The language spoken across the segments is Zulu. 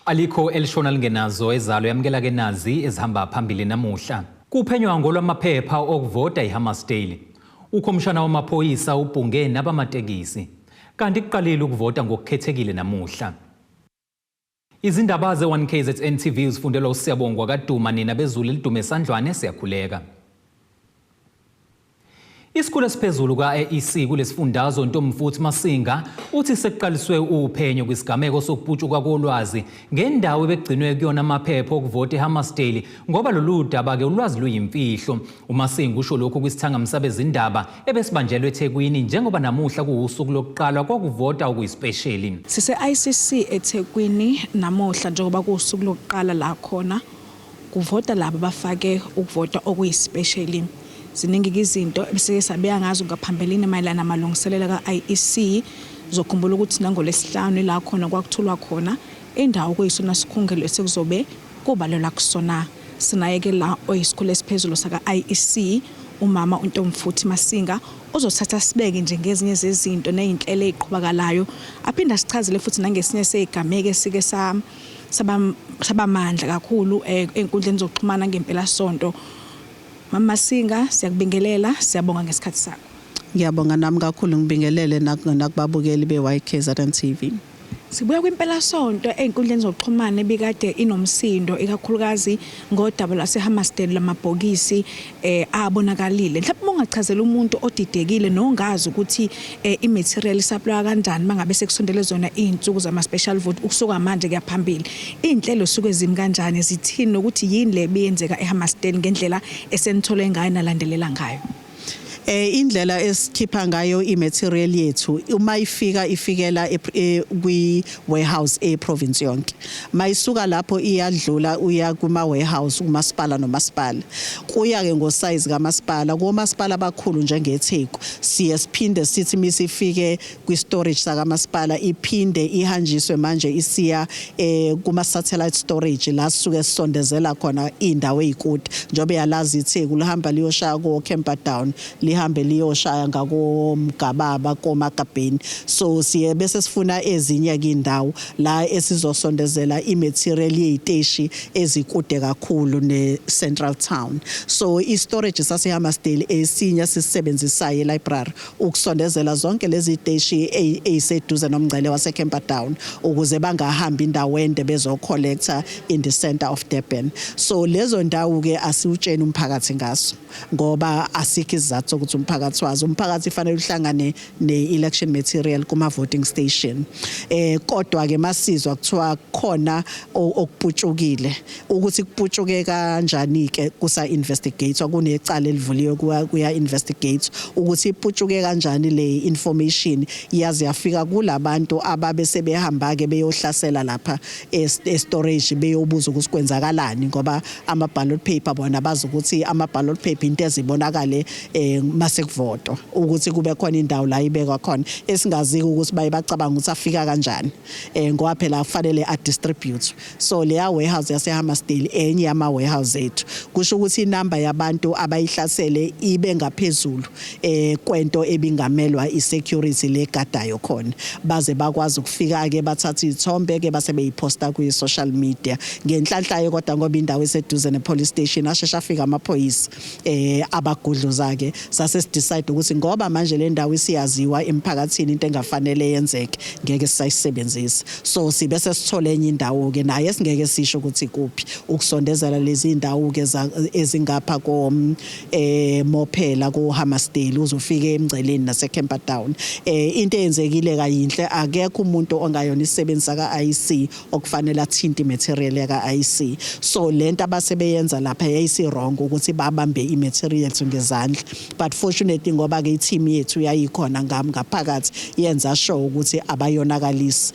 Alikho elishona lingenazo ezalo. Yamukela ke nazi ezihamba phambili namuhla. Kuphenywa ngolwamaphepha okuvota iHammarsdale. Ukhomishana wamaphoyisa ubhunge nabamatekisi. Kanti kuqalile ukuvota ngokukhethekile namuhla. Izindaba ze-1KZN TV uzifundelwa uSiyabongwa kaDuma. Nina bezulu elidume esandlwane, siyakhuleka. Isikhulu esiphezulu ka-IEC kulesifundazwe, Ntombifuthi Masinga, uthi sekuqaliswe uphenyo kwisigameko sokuputshuka kolwazi ngendawo ebekugcinwe kuyona amaphepha okuvota eHammarsdale, ngoba lolu daba-ke ulwazi luyimfihlo. UMasinga usho lokhu kwisithangami sabezindaba ebesibanjelwe eThekwini, njengoba namuhla kuwusuku lokuqalwa kokuvota okuyisipesheli. Sise-ICC eThekwini namuhla, njengoba kuwusuku lokuqala la khona kuvota laba bafake ukuvota okuyisipesheli. Ziningi-ke izinto ebesike sabeka ngazo ngaphambilini mayelana namalungiselelo ka-IEC. Uzokhumbula ukuthi nangoLwesihlanu ila khona kwakuthulwa khona indawo kuyisona sikhungelo esekuzobe kubalelwa kusona. Sinaye-ke la oyisikhulu esiphezulu saka-IEC, umama uNtombifuthi Masinga, ozothatha sibeke nje ngezinye zezinto ney'nhlelo ey'qhubakalayo, aphinde asichazele futhi nangesinye sey'gameko esike sa sabamandla kakhulu ey'nkundleni zokuxhumana ngempelasonto. Mama Masinga, siyakubingelela, siyabonga ngesikhathi sakho. Ngiyabonga nami kakhulu, ngibingelele nakubabukeli be-YKZN TV. Sibuya kwimpelasonto ey'nkundleni zokuxhumana ebikade inomsindo, ikakhulukazi ngodaba lwaseHammarsdale lamabhokisi abonakalile. Mhlawumbe ungachazela umuntu odidekile nongazi ukuthi i-material isaplwa kanjani mangabe sekusondele zona iy'nsuku zama-special vote ukusuka manje kuya phambili. Iy'nhlelo suke zimi kanjani, zithini, nokuthi yini le ebiyenzeka eHammarsdale ngendlela esenithole ngayo nalandelela ngayo? Indlela esikhipha ngayo i-material yethu, uma ifika, ifikela kwi warehouse e province yonke. Mayisuka lapho iyadlula, uya kuma warehouse umasipala nomasipala. Kuya ke ngosize kamasipala. Komasipala abakhulu njengeTheku, siye siphinde sithi misifike kwi storage sakamasipala, iphinde ihanjiswe manje isiya kuma satellite storage la sisuke sisondezela khona indawo ezikude, njengoba yalazi iTheku lihamba liyoshaya ko Camperdown, lihambe liyoshaya ngakoMgababa, koMagabheni. So siye bese sifuna ezinye ke indawo la esizosondezela imaterial yeziteshi ezikude kakhulu ne Central Town. So i storage saseHammarsdale esinye sisisebenzisayo e-library ukusondezela zonke lezi ziteshi eziseduze nomngcele waseCamperdown, ukuze bangahambi indawo ende bezocollecta in the center of Durban. So lezo ndawo ke asiwutsheni umphakathi ngaso, ngoba asikho isizathu sokuthi umphakathi wazi. Umphakathi fanele uhlangane ne-election material kuma voting station. Kodwa ke masizwa kuthiwa khona okuputshukile, ukuthi kuputshuke kanjani ke kusa investigate, kunecala elivuliwe, kuya investigate ukuthi iputshuke kanjani le information yaze yafika kulabantu ababe sebehamba ke beyohlasela lapha e storage, beyobuza ukuthi kwenzakalani, ngoba ama ballot paper, bona bazi ukuthi ama ballot paper into ezibonakale mase kuvotwa, ukuthi kube khona indawo la ibekwa khona, esingaziki ukuthi baye bacabanga ukuthi afika kanjani, ngoba phela kufanele a distribute. So leya warehouse yase Hammarsdale enye yama warehouse ethu. Kusho ukuthi inamba yabantu abayihlasele ibe ngaphezulu kwento ebingamelwa isecurity legadayo khona, baze bakwazi ukufika ke bathatha izithombe ke base beyiposta kwi social media. Ngenhlanhla kodwa, ngoba indawo eseduze ne police station, ashesha afika amaphoyisa abagudluza ke. Sase sidecide ukuthi ngoba manje le ndawo isiyaziwa emphakathini, into engafanele yenzeke, ngeke sisayisebenzisa. So sibe sesithola enye indawo ke naye esingeke sisho ukuthi kuphi, ukusondezela lezi indawo ke ezingapha ko Mophela, ko Hammarsdale, uzofika emngceleni nase Camperdown. Into eyenzekile kayinhle. Akekho umuntu ongayona isisebenzi saka IEC okufanele athinte imaterial yaka IEC. So lento abasebeyenza lapha yayisi wrong, ukuthi babambe imaterial ngezandla, but fortunately ngoba ke i-team yethu yayikhona ngaphakathi, yenza sure ukuthi abayonakalisi,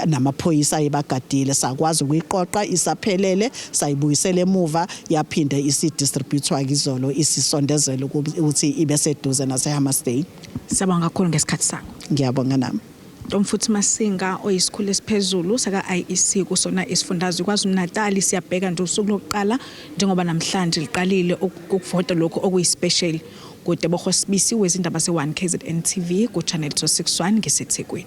namaphoyisa ayebagadile, sakwazi ukuyiqoqa isaphelele, sayibuyisela emuva, yaphinde isidistributwa izolo, isisondezela ukuthi ibe seduze nase Hammarsdale. Siyabonga kakhulu ngesikhathi sakho. Ngiyabonga nami. Ntombifuthi Masinga, oyisikhulu esiphezulu saka-IEC kusona isifundazwe KwaZulu-Natal. Siyabheka nje usuku lokuqala, njengoba namhlanje liqalile ukuvota lokhu okuyispecial. KuTebogo Sibisi wezindaba ze-1 KZN TV ku-Channel 261, ngiseThekwini.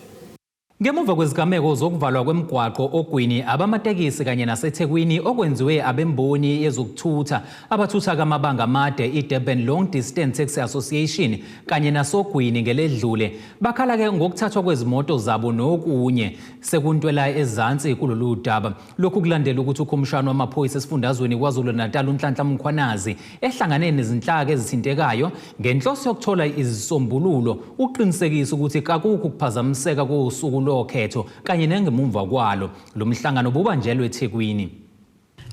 Ngemuva kwezigameko zokuvalwa kwemigwaqo oGwini, abamatekisi kanye naseThekwini okwenziwe abemboni yezokuthutha abathutha kamabanga amade iDurban Long Distance Taxi Association kanye nasoGwini ngeledlule bakhala-ke ngokuthathwa kwezimoto zabo nokunye sekuntwela ezansi kulolu daba. Lokhu kulandela ukuthi ukhomishana wamaphoyisa esifundazweni KwaZulu-Natal uNhlanhla Mkhwanazi ehlangane nezinhlaka ezithintekayo ngenhloso yokuthola izisombululo uqinisekisa ukuthi kakukho ukuphazamiseka kosuku lokhetho kanye nengemumva kwalo. Lo mhlangano ububanjelwe eThekwini.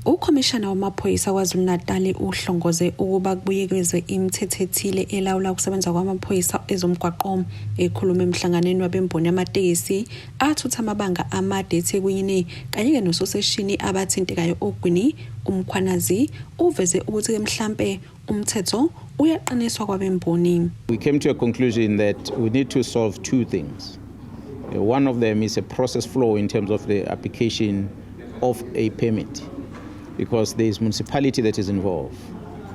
Ukhomishana wamaphoyisa KwaZulu-Natal uhlongoze ukuba kubuyekezwe imithetho ethile elawula ukusebenza kwamaphoyisa ezomgwaqo. Ekhuluma emhlanganweni wabemboni yamatekisi athutha amabanga amade eThekwini kanye-ke nososeshini abathintekayo oGwini, uMkhwanazi uveze ukuthi-ke mhlampe umthetho uyaqiniswa kwabemboni. We came to a conclusion that we need to solve two things. One of them is a process flow in terms of the application of a permit, because there is municipality that is involved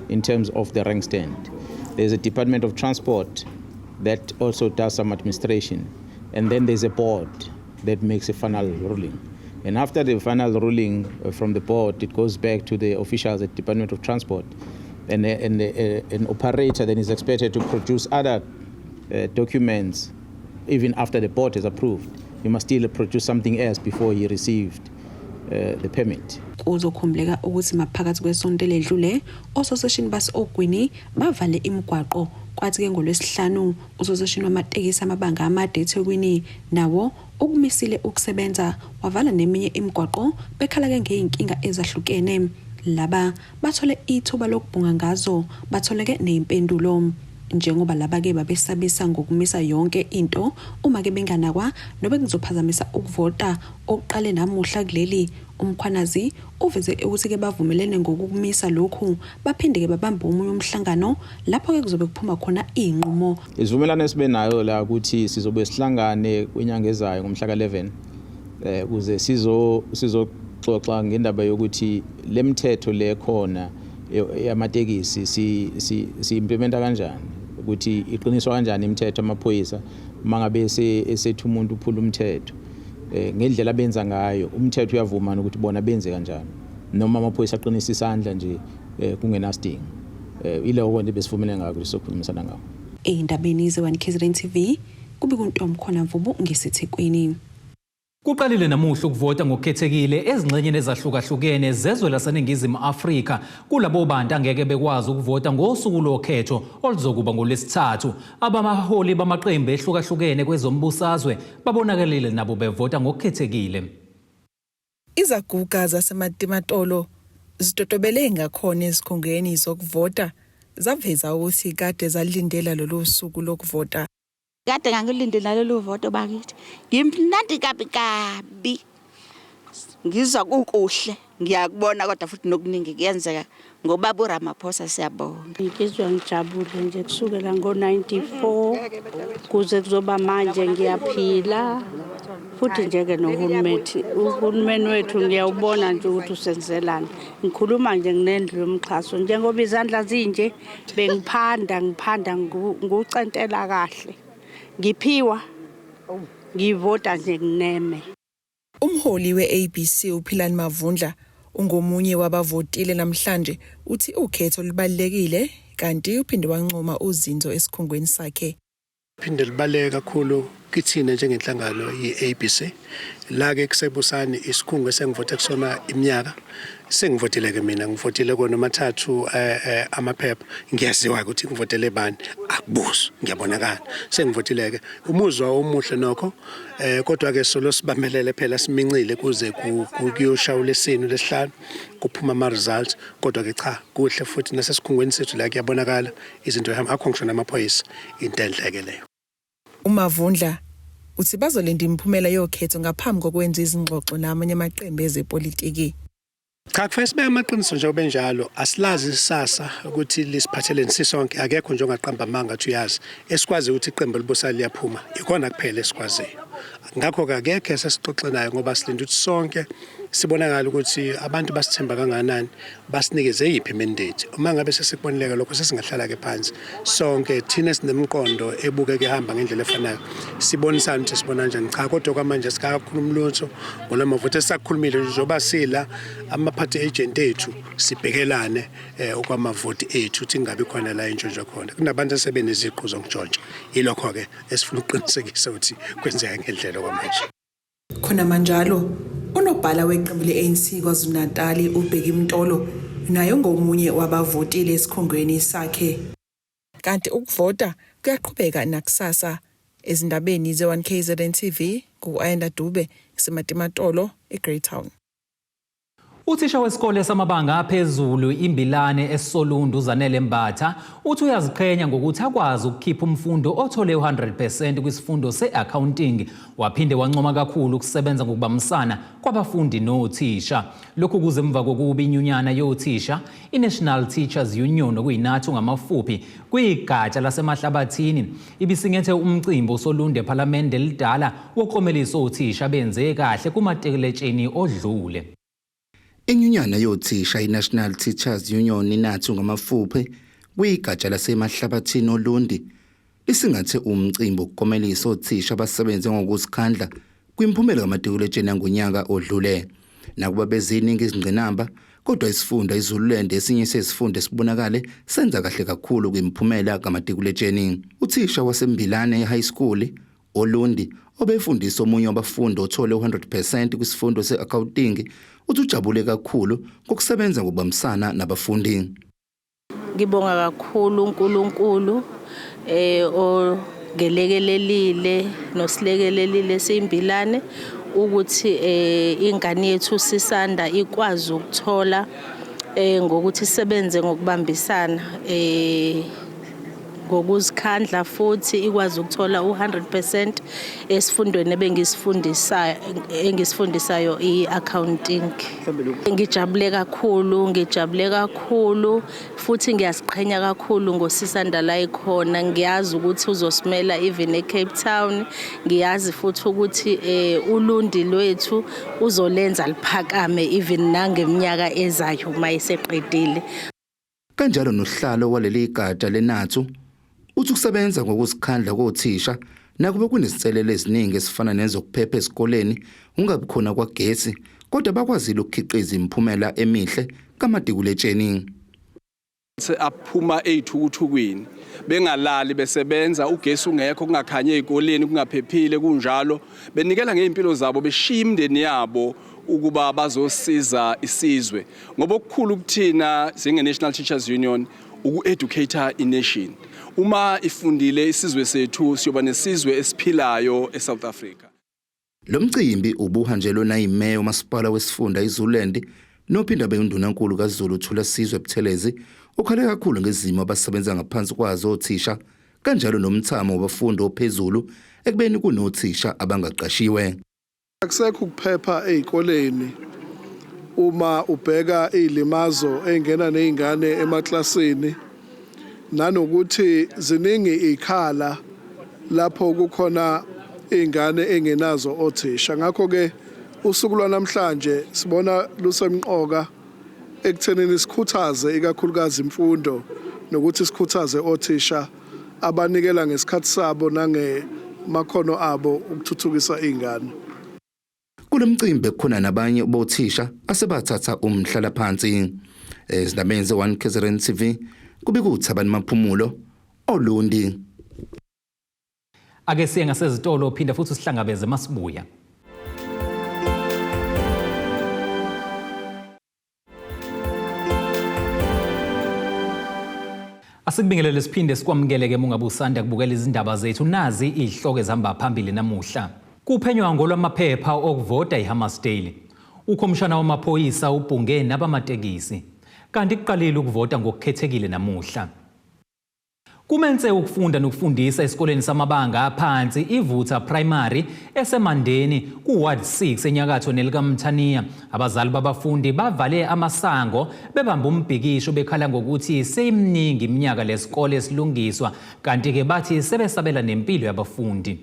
in terms of the rank stand. There's a Department of Transport that also does some administration. And then there's a board that makes a final ruling. And after the final ruling from the board, it goes back to the officials at Department of Transport. And an operator then is expected to produce other documents even after the board has approved. He must still produce something else before he received the permit. Kuzokhumbuleka ukuthi maphakathi kwesonto eledlule ososeshini base-Ogwini bavale imigwaqo, kwathi-ke ngolwesihlanu usoseshini wamatekisi amabanga amade eThekwini nawo ukumisile ukusebenza wavala neminye imigwaqo bekhala-ke ngey'nkinga ezahlukene. Laba bathole ithuba lokubhunga ngazo, bathole-ke ney'mpendulo njengoba laba-ke babesabisa ngokumisa yonke into uma-ke benganakwa nobe kuzophazamisa ukuvota okuqale namuhla kuleli. UMkhwanazi uveze ukuthi-ke bavumelene ngokukumisa lokhu, baphinde-ke babambe omunye umhlangano lapho-ke kuzobe kuphuma khona iy'nqumo. Isivumelwano esibe nayo la ukuthi sizobe sihlangane kwinyanga ezayo ngomhla ka-11 ukuze sizoxoxa ngendaba yokuthi le mthetho le khona yamatekisi si si si-implementa kanjani, ukuthi iqiniswa kanjani imithetho, amaphoyisa mangabe esethu umuntu uphula umthetho ngendlela abenza ngayo, umthetho uyavuma ukuthi bona benze kanjani noma amaphoyisa aqinisa isandla nje kungenasidingo. Iloko nje besivumelene ngako, sizokhulumisana ngako. Ey'ndabeni ze-1 KZN TV, kube kuntomkhona Mvubu ngiseThekwini. Kuqalile namuhla ukuvota ngokukhethekile ezingxenyeni ezahlukahlukene zezwe laseNingizimu Afrika kulabo bantu angeke bekwazi ukuvota ngosuku lokhetho oluzokuba ngolwesithathu. Abamaholi bamaqembu ehlukahlukene kwezombusazwe babonakalile nabo bevota ngokukhethekile. Izaguga zaseMatimatolo zitotobele ngakhona ezikhungweni zokuvota, zaveza ukuthi kade zalindela lolu suku lokuvota. Kade ngangilindele nalolu voto bakithi. Ngimnandi kabi kabi. Ngizwa kukuhle, ngiyakubona kodwa futhi nokuningi kuyenzeka ngobaba uRamaphosa, siyabonga. Ngizwa ngijabule nje kusukela ngo-94 kuze kuzoba manje, ngiyaphila futhi nje-ke nohulumeni, uhulumeni wethu ngiyawubona nje ukuthi usenzelani. Ngikhuluma nje nginendlu yomxhaso, njengoba izandla zinje bengiphanda ngiphanda ngucentela kahle, ngiphiwa ngivota nje ngineme. Umholi we-ABC uPhilani Mavundla ungomunye wabavotile namhlanje, uthi ukhetho lubalulekile kanti uphinde wancoma uzinzo esikhungweni sakhe. Phinde libaluleke kakhulu kithina njengenhlangano i-ABC la ke kusebusani, isikhungo esengivothe kusona iminyaka. Sengivotile ke mina, ngivotile kona amathathu amaphepha, ngiyaziwa ukuthi ngivotele bani, akubuzwa, ngiyabonakala sengivotile ke. Umuzwa omuhle nokho, kodwa ke solo sibambelele phela, simincile kuze kuyoshawula esinu lesihlanu kuphuma ama results. Kodwa ke cha, kuhle futhi nasesikhungweni sethu la kuyabonakala izinto ihamba, akho ngisho namaphoyisa, into enhle ke leyo. UMavundla uthi bazolinda imiphumela yokhetho ngaphambi kokwenza izingxoxo namanye amaqembu ezepolitiki. Cha, kufanele sibeke amaqiniso nje benjalo, asilazi isasa ukuthi lisiphatheleni sisonke, akekho nje ongaqamba amanga athi uyazi. Esikwazi ukuthi iqembu elibusayo liyaphuma, ikona kuphela esikwaziyo. Ngakho-ke akekho esesixoxe naye ngoba silinde ukuthi sonke sibonakala ukuthi abantu basithemba kangakanani, basinikeze yiphi mandate. Uma ngabe sesikubonileke lokho, sesingahlala-ke phansi sonke thina esinemiqondo ebukeka ihamba ngendlela efanayo, sibonisane ukuthi sibona kanjani. Cha, kodwa kwamanje sikakhuluma lutho ngolamavoti. Esisakukhulumile njengoba sila ama-party agent ethu, sibhekelane okwamavoti ethu ukuthi kungabi khona la intshontsho khona. Kunabantu asebeneziqu zokuntshontsha, yilokho-ke esifuna ukuqinisekisa ukuthi kwenzeka ngendlela okwamanje. Khona manjalo, unobhala weqembu le-ANC KwaZulu-Natal uBheki Mtolo naye ungomunye wabavotile esikhungweni sakhe. Kanti ukuvota kuyaqhubeka nakusasa. Ezindabeni ze-1 KZN TV, ngu-Ayanda Dube, ngiseMatimatolo, eGreytown. Uthisha wesikole samabanga aphezulu iMbilane eSolundu uZanele Mbatha uthi uyaziqhenya ngokuthi akwazi ukukhipha umfundo othole u-100% kwisifundo se-accounting, waphinde wancoma kakhulu ukusebenza ngokubambisana kwabafundi nothisha. Lokhu kuze emva kokuba inyunyana yothisha i-National Teachers Union, okuyiNATU ngamafuphi, kwigatsha laseMahlabathini ibisingethe umcimbi oSolundu ePhalamende elidala wokuklomelisa othisha benze kahle kumatikuletsheni odlule. Inyunyana yothisha i-National Teachers Union, iNATU ngamafuphi, kwigatsha laseMahlabathini oLundi lisingathe umcimbi wokuklomelisa othisha abasebenze ngokuzikhandla kwimiphumela kamatikuletsheni yangonyaka odlule. Nakuba beziningi izingqinamba, kodwa isifunda iZululand esinye sezifunda esibonakale senza kahle kakhulu kwimiphumela kamatikuletsheni. Uthisha waseMbilane High School oLundi obefundisa omunye wabafundi othole u-100% kwisifundo se-accounting uthi ujabule kakhulu ngokusebenza ngokubambisana nabafundi. Ngibonga kakhulu uNkulunkulu ongelekelelile nosilekelelile siyiMbilane ukuthi ingane yethu Sisanda ikwazi ukuthola ngokuthi isebenze ngokubambisana, ngokuzikhandla, futhi ikwazi ukuthola u-100% esifundweni ebengisifundisa engisifundisayo i-accounting. Ngijabule kakhulu, ngijabule kakhulu, futhi ngiyasiqhenya kakhulu ngoSisanda la ikhona. Ngiyazi ukuthi uzosimela even eCape Town. Ngiyazi futhi ukuthi uLundi lwethu uzolenza liphakame even nangeminyaka ezayo uma eseqedile. Kanjalo nosihlalo waleli gatsha leNATU uthi ukusebenza ngokuzikhandla kothisha, nakuba kunezinselelo eziningi ezifana nezokuphepha esikoleni, ungabi khona kwagesi, kodwa bakwazile ukukhiqiza imiphumela emihle kamatikuletsheni. Aphuma ey'thukuthukwini, bengalali, besebenza ugesi ungekho, kungakhanyi ey'koleni, kungaphephile, kunjalo benikela ngey'mpilo zabo, beshiya imindeni yabo ukuba bazosiza isizwe, ngoba okukhulu kuthina njenge-National Teachers Union uku-educate i-nation. Uma ifundile isizwe sethu, siyoba nesizwe esiphilayo eSouth Africa. Lo mcimbi ubuhanjelwe nayimeya umasipala wesifunda iZululand nophinda beyundunankulu kaZulu Thulasizwe Buthelezi, ukhale kakhulu ngezimo abasebenza ngaphansi kwazo othisha, kanjalo nomthamo wabafundi ophezulu ekubeni kunothisha abangaqashiwe. Akusekho ukuphepha ey'koleni uma ubheka iy'limazo ey'ngena ney'ngane emaklasini, nanokuthi ziningi iy'khala lapho kukhona iy'ngane ey'ngenazo othisha. Ngakho-ke usuku lwanamhlanje sibona lusemqoka ekuthenini sikhuthaze ikakhulukazi imfundo nokuthi sikhuthaze othisha abanikela ngesikhathi sabo nangemakhono abo ukuthuthukisa iy'ngane. Kulo mcimbi kukhona nabanye bothisha asebathatha umhlalaphansi. Ezindabeni ze-1 KZN TV, kubika uThabani Maphumulo, Olundi. Ake siye ngasezitolo, phinda futhi usihlangabeze masibuya. Asikubingelele siphinde sikwamukele-ke mungabe usanda kubukela izindaba zethu. Nazi izihloko ezihamba phambili namuhla. Kuphenywa ngolwamaphepha okuvota iHammarsdale. Ukhomishana wamaphoyisa ubhunge nabamatekisi. Kanti kuqalile ukuvota ngokukhethekile namuhla. Kumense ukufunda nokufundisa esikoleni samabanga aphansi iVutha Primary eseMandeni ku-Ward 6 enyakatho nelikaMthaniya. Abazali babafundi bavale amasango bebamba umbhikisho, bekhala ngokuthi seyiminingi iminyaka lesikole silungiswa, kanti-ke bathi sebesabela nempilo yabafundi.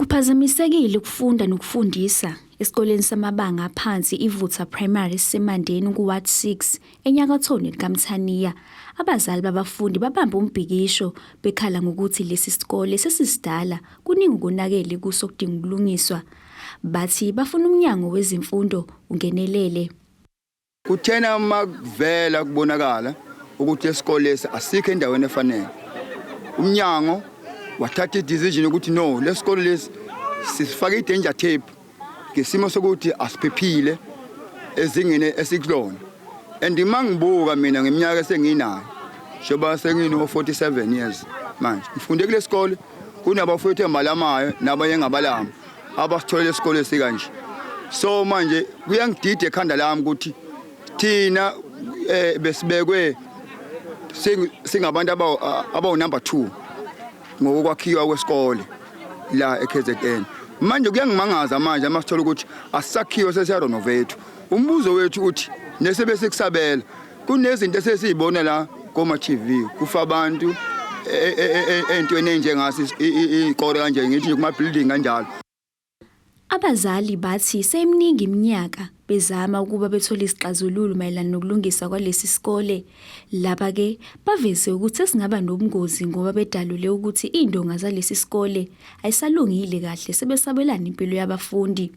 Kuphazamisekile ukufunda nokufundisa esikoleni samabanga aphansi iVutha Primary esiseMandeni ku-Ward 6 eNyakathoni likaMthaniya. Abazali babafundi babambe umbhikisho bekhala ngokuthi lesi sikole sesisidala kuningi okonakele kuso okudinga ukulungiswa. Bathi bafuna umnyango wezemfundo ungenelele. Kuthena uma kuvela kubonakala ukuthi lesikole lesi asikho endaweni efanele, umnyango wathatha i-decision ukuthi no, lesikole lesi sifake i-danger tape ngesimo sokuthi asiphephile ezingeni esikulona. And uma ngibuka mina ngeminyaka esenginayo, njengoba sengino-47 years manje ngifunde kule sikole, kunabafowethu engibalamayo nabanye engabalama abasitholele isikole esikanje. So manje kuyangidida ekhanda lami ukuthi thina besibekwe singabantu abawu number 2 ngokwakhiwa kwesikole la eKZN. Manje kuyangimangaza manje uma sithola ukuthi asisakhiwe, sesiyarenovate. Umbuzo wethu uthi nesebe sikusabela kunezinto esesiyibona la koma TV, kufa abantu entweni enjengasi ikole kanje, ngithi kuma building kanjalo. Abazali bathi seyiminingi iminyaka bezama ukuba bethole isixazululo mayelana nokulungiswa kwalesi sikole. Laba-ke baveze ukuthi sesingaba nobungozi ngoba bedalule ukuthi iy'ndonga zalesi sikole ayisalungile kahle, sebesabelana impilo yabafundi.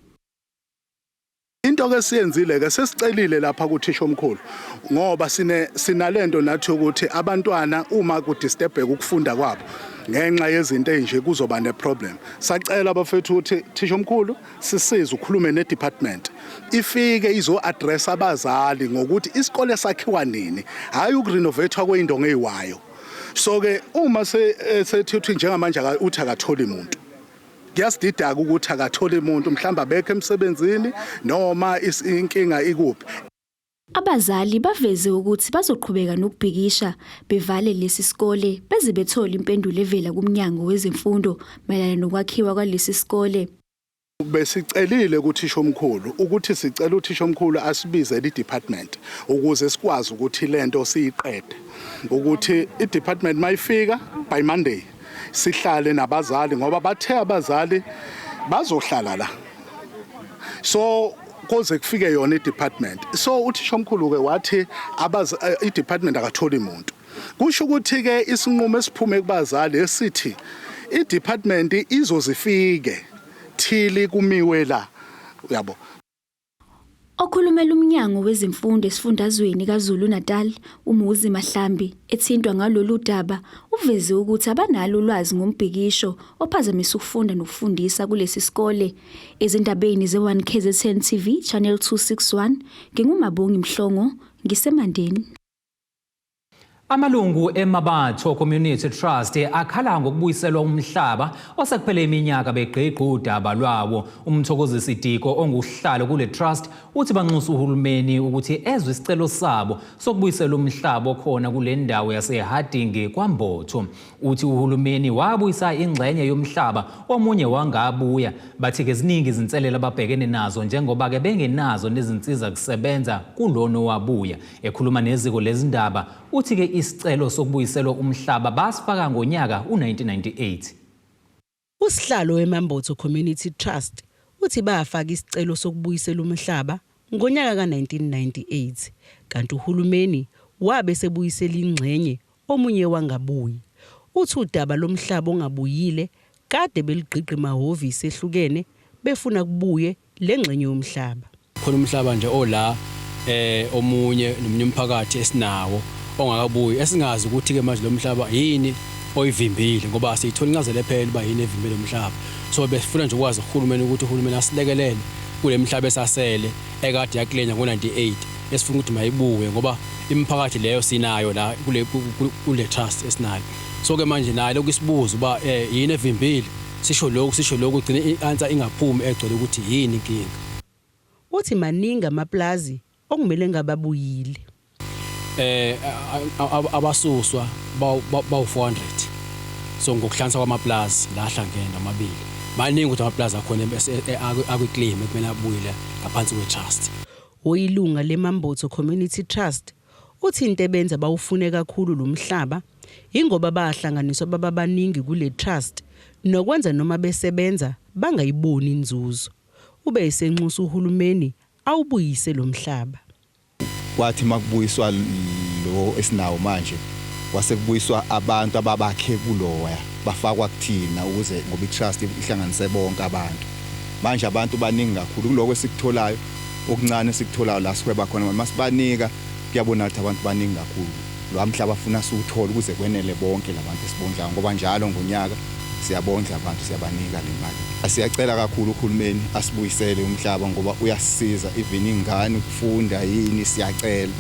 Into ke siyenzile ke, sesicelile lapha kuthisha omkhulu ngoba sine sinalento nathi ukuthi abantwana uma kudisturbeka ukufunda kwabo ngenxa yezinto ezinje kuzoba neproblem. Sacela abafethu ukuthi thisha omkhulu sisize ukhulume nedepartment ifike izo address abazali ngokuthi isikole sakhiwa nini, hayi ukurenovate kweyindonga eziwayo. So ke uma sethi uthi njengamanje uthi akatholi umuntu, kuyasididaka ukuthi akatholi umuntu, mhlawumbe abekho emsebenzini noma inkinga ikuphi. Abazali baveze ukuthi bazoqhubeka nokubhikisha bevale lesi sikole beze bethole impendulo evela kuMnyango Wezemfundo mayelana nokwakhiwa kwalesi sikole. Besicelile kuthisha omkhulu ukuthi sicela uthisha omkhulu asibizele i-department ukuze sikwazi ukuthi lento siyiqede, ukuthi i-department mayifika by Monday sihlale nabazali, ngoba bathe abazali bazohlala la so koze kufike yona i-department. So uthisha omkhulu ke wathi i-department akatholi umuntu. Kusho ukuthi ke isinqumo esiphume kubazali esithi i-department izozifike thili kumiwe la, uyabo. Okhulumela uMnyango Wezemfundo esifundazweni KwaZulu-Natal, uMuzi Mahlambi, ethintwa ngalolu daba, uveze ukuthi abanalo ulwazi ngombhikisho ophazamisa ukufunda nokufundisa kulesi sikole. Ezindabeni ze-1 KZN TV Channel 261, nginguMabongi Mhlongo, ngiseMandeni. Amalungu eMabatho Community Trust akhala ngokubuyiselwa umhlaba osekuphele iminyaka begqigqa udaba lwawo. UMthokozisi Diko ongusihlalo kule trust uthi banxusa uhulumeni ukuthi ezwe isicelo sabo sokubuyisela umhlaba okhona kule ndawo yaseHarding kwaMbotho. Uthi uhulumeni wabuyisa ingxenye yomhlaba, omunye wangabuya. Bathi-ke ziningi izinselelo ababhekene nazo njengoba-ke bengenazo nezinsiza kusebenza kulona owabuya. Ekhuluma neziko lezindaba, uthi-ke isicelo sokubuyiselwa umhlaba basifaka ngonyaka u-1998. Usihlalo weMambotho Community Trust uthi bafaka isicelo sokubuyisela umhlaba ngonyaka ka-1998, kanti uhulumeni wabe sebuyisela ingxenye, omunye wangabuyi. Uthi udaba lomhlaba ongabuyile kade beligqigqa emahhovisi ehlukene befuna kubuye le ngxenye yomhlaba. Khona umhlaba nje ola omunye nomunye umphakathi esinawo ongakabuyi, esingazi ukuthi ke manje lo mhlaba yini oyivimbile, ngoba asiyitholi incazelo ephelele uba yini evimbile lo mhlaba. So besifuna nje ukwazi uhulumeni ukuthi uhulumeni asilekelele kule mihlaba esasele ekade yaklenya ngo-98, esifuna ukuthi mayibuye, ngoba imiphakathi leyo sinayo la kule trust esinayo. So ke manje naye lokhu isibuza uba yini evimbile, sisho lokhu, sisho lokhu, gcine i-answer ingaphumi egcwele ukuthi yini inkinga. Uthi maningi amaplazi okumele ngababuyile. Abasuswa bawu 400, so ngokuhlanganisa kwamaplazi la ahlangene amabili, maningi ukuthi amaplazi akhona akwi-claim ekumele abuyele ngaphansi kwe-trust. Oyilunga leMambotho Community Trust uthi into ebenza bawufune kakhulu lo mhlaba ingoba bahlanganiswa baba baningi kule trust, nokwenza noma besebenza bangayiboni inzuzo. Ube esenxusa uhulumeni awubuyise lo mhlaba. Kwathi makubuyiswa lo esinawo manje, kwase kubuyiswa abantu ababakhe kuloya, bafakwa kuthina ukuze, ngoba i-trust ihlanganise bonke abantu. Manje abantu baningi kakhulu kuloko esikutholayo, okuncane esikutholayo la sihweba khona, masibanika kuyabona ukuthi abantu baningi kakhulu. Lo mhlaba afuna siwuthole ukuze kwenele bonke labantu esibondlayo, ngoba njalo ngonyaka siyabondla abantu, siyabanika le mali. Siyacela kakhulu uhulumeni asibuyisele umhlaba ngoba uyasisiza, even ingane ukufunda yini, siyacela.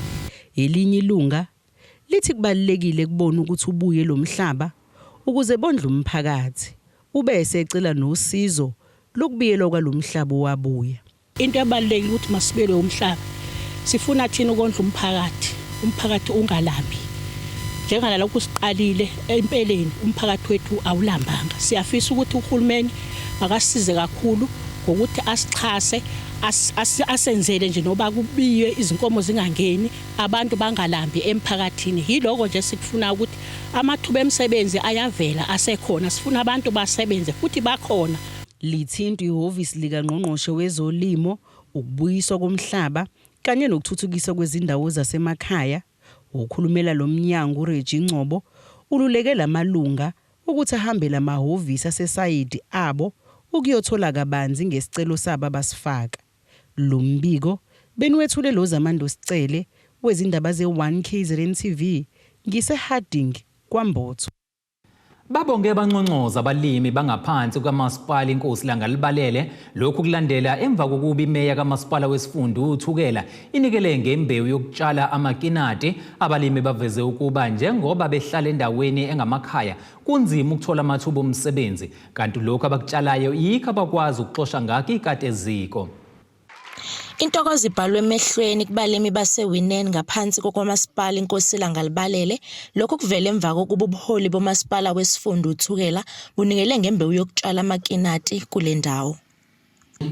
Elinye ilunga lithi kubalulekile kubona ukuthi ubuye lo mhlaba ukuze bondle umphakathi. Ube esecela nosizo lokubiyelwa kwalomhlaba owabuya. Into ebalulekile ukuthi masibelwe umhlaba. Sifuna thina ukondla umphakathi, umphakathi ungalambi. Njengalokhu siqalile empeleni umphakathi wethu awulambanga. Siyafisa ukuthi uhulumeni akasisize kakhulu ngokuthi asixhase, asenzele nje noba kubiywe izinkomo zingangeni, abantu bangalambi emphakathini. Yiloko nje sikufuna, ukuthi amathuba emisebenzi ayavela, asekhona. Sifuna abantu basebenze futhi bakhona. Lithinta ihhovisi likaNgqongqoshe wezolimo, ukubuyiswa komhlaba kanye nokuthuthukiswa kwezindawo zasemakhaya. Okhulumela lo mnyango uReggie Ngcobo ululeke lamalunga ukuthi ahambele amahhovisi asesayidi abo ukuyothola kabanzi ngesicelo sabo abasifaka. Lo mbiko beniwethule lo Zamando Sicele wezindaba ze-1 KZN TV ngise Harding kwaMbotho. Babonge banconcoza abalimi bangaphansi kukamasipala Inkosi Langalibalele. Lokhu kulandela emva kokuba imeya kamasipala wesifunda uThukela inikele ngembewu yokutshala amakinati. Abalimi baveze ukuba njengoba behlala endaweni engamakhaya kunzima ukuthola amathuba omsebenzi, kanti lokhu abakutshalayo yikho abakwazi ukuxosha ngakho ikati eziko. Intokozo ibhalwe emehlweni kubalimi baseWeenen ngaphansi kokamasipala Inkosi Langalibalele. Lokhu kuvele emva kokuba ubuholi bomasipala wesifunda uThukela bunikele ngembewu yokutshala amakinati kule ndawo.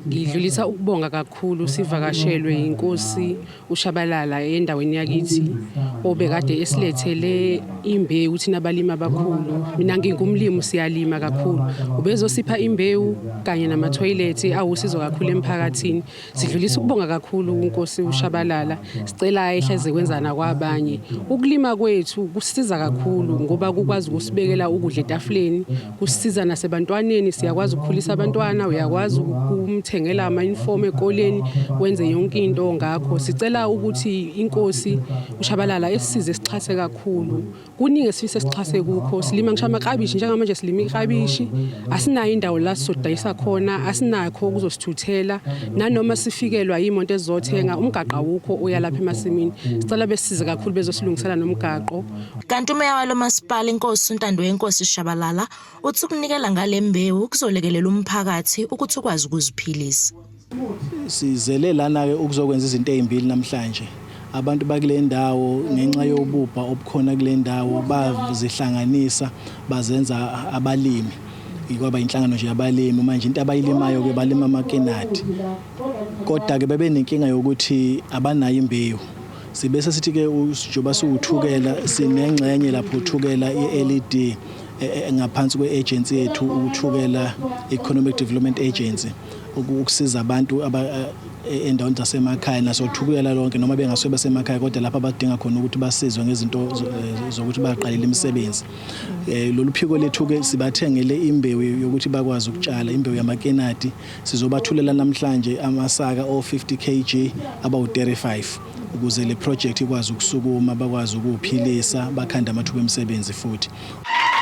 Ngidlulisa ukubonga kakhulu, sivakashelwe inkosi uShabalala endaweni yakithi, obekade esilethele imbewu thina abalimi abakhulu. Mina ngingumlimi, siyalima kakhulu. Ubezosipha imbewu kanye namathoyilethi awusizo kakhulu emphakathini. Sidlulisa ukubonga kakhulu unkosi uShabalala, sicela ehleze kwenzana kwabanye. Ukulima kwethu kusisiza kakhulu ngoba kukwazi ukusibekela ukudla etafuleni, kusisiza nasebantwaneni, siyakwazi ukukhulisa abantwana, uyakwazi ukumthengela ama-uniform ekoleni, wenze yonke into ngakho. Sicela ukuthi inkosi uShabalala esisize, sixhase kakhulu. Kuningi esifisa sixhase kukho. Silima ngisho amaklabishi, njengamanje silima iklabishi, asinayo indawo la sizodayisa khona, asinakho ukuzosithuthela, nanoma sifikelwa imoto ezizothenga, umgaqo awukho uya lapha emasimini. Sicela besisize kakhulu bezosilungisela nomgaqo. Kanti umeya walo masipala Inkosi uNtando yenkosi Shabalala uthi ukunikela ngale mbewu kuzolekelela umphakathi ukuthi ukwazi ukuziphilisa. Sizele lana-ke ukuzokwenza izinto ey'mbili namhlanje. Abantu bakule ndawo, ngenxa yobubha obukhona kule ndawo, bazihlanganisa bazenza abalimi, kwaba inhlangano nje yabalimi. Manje into abayilimayo-ke, balima amakinati, kodwa-ke bebenenkinga yokuthi abanayo imbewu. Sibe sesithi-ke njengoba siwuThukela sinengxenye lapho uThukela i-LED ngaphansi kwe-agency yethu uThukela Economic Development Agency, ukusiza abantu endaweni zasemakhaya nasoThukela lonke, noma bengasuke basemakhaya, kodwa lapho abadinga khona ukuthi basizwe ngezinto zokuthi baqalele imisebenzi. Lolu phiko lethu ke sibathengele imbewu yokuthi bakwazi ukutshala imbewu yamakenadi. Sizobathulela namhlanje amasaka o-50 kg abawu-35 ukuze le project ikwazi ukusukuma, bakwazi ukuphilisa, bakhanda amathuba emisebenzi futhi.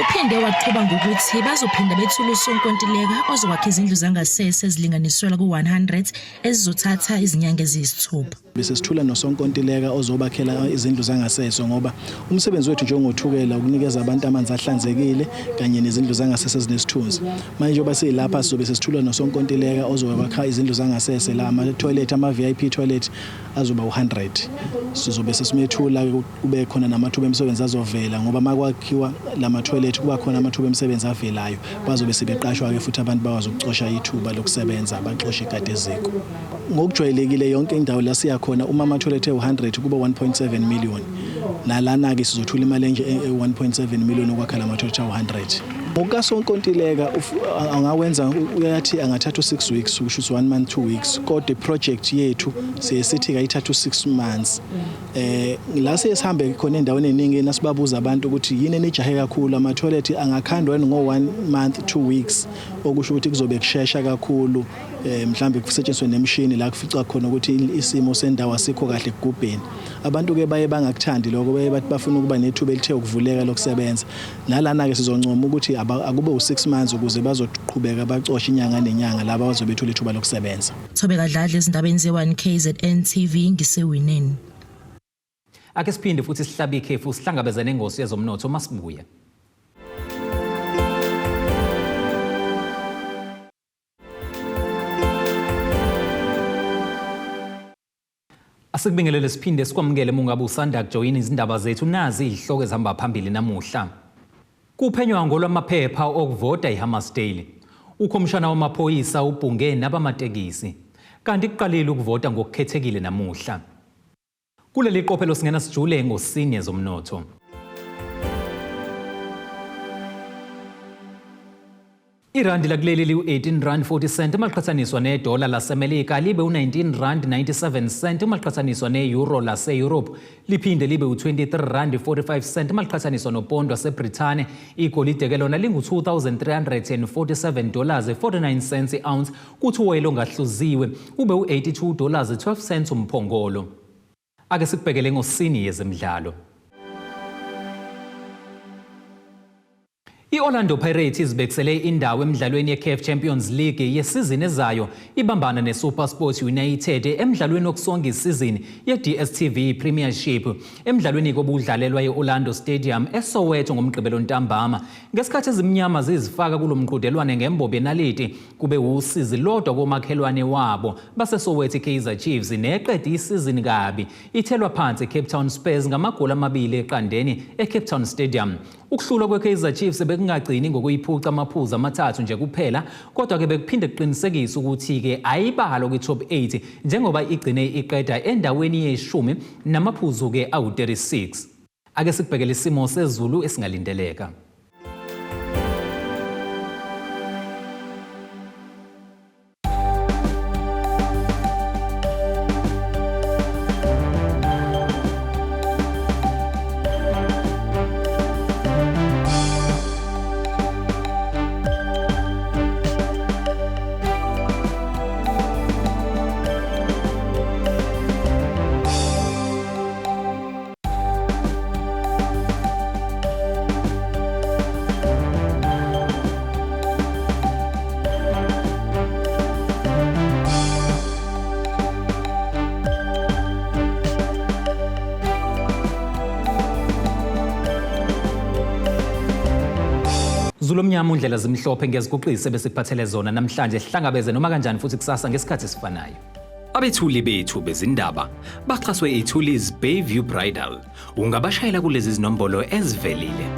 Uphinde waqhuba ngokuthi bazophinda bethule usonkontileka ozokwakha izindlu zangasese ezilinganiselwa ku-100 ezizothatha izinyanga eziyisithupha. Bese sithula nosonkontileka ozobakhela izindlu zangasese, ngoba umsebenzi wethu njengoThukela ukunikeza abantu amanzi ahlanzekile kanye nezindlu zangasese ezinesithunzi. Manje njengoba siyilapha, sizobe sesithula nosonkontileka ozokwakha izindlu zangasese la ama-toilet, ama-VIP toilet azoba u-100. Sizobe sesimethula, kube khona namathuba emisebenzi azovela, ngoba makwakhiwa lama toilet kuba khona amathuba emisebenzi avelayo. Bazobe sebeqashwa-ke futhi abantu, bakwazi ukucosha ithuba lokusebenza, baxoshe ikati eziko. Ngokujwayelekile yonke indawo la siya khona, uma ama-toilet ewu-100 kuba 1.7 million. Nalana-ke sizothula imali enje e-1.7 million ukwakha la ma-toilet awu-100. Ngokasonkontileka angawenza, uyathi angathatha u6 weeks, kusho ukuthi 1 month 2 weeks, kodwa iproject yethu siye sithi kayithatha u6 months. La sihambe khona endaweni eningi nasibabuza abantu ukuthi yini enijahe kakhulu, ama toilet angakhandwa ngo 1 month 2 weeks, okusho ukuthi kuzobe kushesha kakhulu. Mhlambe kusetshenziswe nemishini la kufica khona ukuthi isimo sendawo asikho kahle kugubheni. Abantu ke baye bangakuthandi lokho, baye bathi bafuna ukuba nethuba elithe ukuvuleka lokusebenza. Nalana ke sizoncoma ukuthi akube u6 months ukuze bazoqhubeka bacoshe inyanga nenyanga laba bazobe bethola ithuba lokusebenza. Thobeka Dladla ezindabeni ze-1 KZN TV, ngiseWineni. Ake siphinde futhi sihlabe ikhefu, sihlangabeze nengosi yezomnotho masibuye. Asikubingelele siphinde sikwamukele mungabe usanda kujoyina izindaba zethu. Nazi izihloko ezihamba phambili namuhla. Kuphenywa ngolwamaphepha okuvota iHammarsdale. Ukhomishana wamaphoyisa ubhunge nabamatekisi. Kanti kuqalile ukuvota ngokukhethekile namuhla. Kuleli qophelo singena sijule ngosini yezomnotho. Irandi lakuleli liwu-18 rand 40 cent uma liqhathaniswa nedola laseMelika, libe u-19 rand 97 cent uma liqhathaniswa ne-euro lase-Europe, liphinde libe u-23 rand 45 cent uma liqhathaniswa nopondo waseBrithani. Igolide ke lona lingu-2347 dollars 49 cents i-ounce, kuthi uwoyela ongahluziwe ube u-82 dollars 12 cents umphongolo. Ake sikubhekele ngosini yezemidlalo. I-Orlando Pirates izibekisele indawo emidlalweni ye-CAF Champions League yesizini ezayo, ibambana ne-SuperSport United emdlalweni wokusonga isizini ye-DStv Premiership. Emdlalweni kobudlalelwa e-Orlando Stadium eSoweto ngoMgqibelo ntambama. Ngesikhathi ezimnyama zizifaka kulo mqhudelwane ngembobo yenaliti, kube usizi lodwa komakhelwane wabo baseSoweto i-Kaizer Chiefs neqede isizini kabi. Ithelwa phansi i-Cape Town Spurs ngamagoli 2-0 e-Cape Town Stadium. Ukuhlulwa kwe-Kaizer Chiefs bekungagcini ngokuyiphuca amaphuzu amathathu nje kuphela, kodwa-ke bekuphinde kuqinisekise ukuthi-ke ayibalwa kwi-top 8 njengoba igcine iqeda endaweni yeshumi namaphuzu-ke awu-36. Ake sikubhekele isimo sezulu esingalindeleka. Zulu omnyama undlela zimhlophe, ngiyaziguqisa besikuphathele zona namhlanje. Sihlangabeze noma kanjani futhi kusasa ngesikhathi esifanayo. Abethuli bethu bezindaba baxhaswe iThulis Bayview Bridal. Ungabashayela kulezi zinombolo ezivelile.